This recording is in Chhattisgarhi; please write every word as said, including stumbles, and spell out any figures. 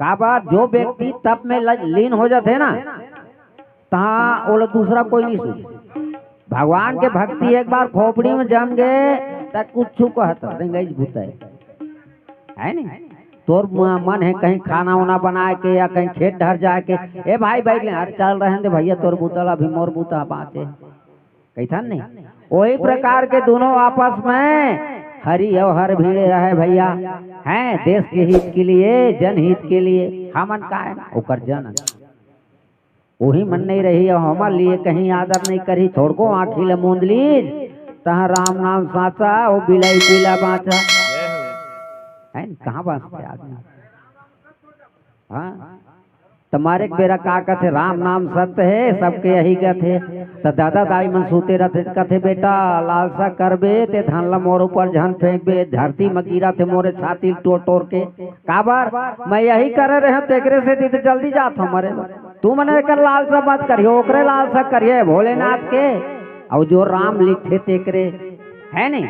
काबर जो व्यक्ति तप में ल-, लीन हो जाथे ना, तहाँ ओला दूसरा कोई नहीं सुने। भगवान के भक्ति एक बार खोपड़ी में जम गे, त कुछ कहत रेंगइच बुता हे, है नहीं? तोर म-, मन हे कहीं खाना वाना बनाए के या कहीं खेत डहर जाए के, "ए भाई, बैठ ले, अरे चल रहे दे भैया, तोर बुता ला, अभी मोर बुता बाँचे," कहिथन नहीं? वही प्रकार के दोनों आपस में हरि और हर भिड़े रहे भैया, हैं, देश के हित के लिए, जनहित के लिए। हमन का है, ओकर जन। वही मन नहीं रही और हमर लिए कहीं आदर नहीं करी, थोड़को आँखी ले मूंद लीज, तहाँ राम नाम साचा, वो बिलाई पीला बाँचा। है न? कहाँ बाँचते आदमी? हाँ, तुम्हारे बेरा का कथे, राम नाम सत्य है, सबके यही गत है। त दादा दाई मन सूते रहते, कथे, "बेटा, लालसा करबे, ते धन ला मोर ऊपर झन फेंकबे, धरती म गिरा थे मोरे छाती ल टोर टोर के।" काबर? मैं यही करे रहे, तेकरे सेती तो जल्दी जात हूँ मरे बर। तू मने एकर लालसा मत करियो, ओकरे लालसा करिए भोलेनाथ के। और जो राम लिखथे तेकरे, है नहीं?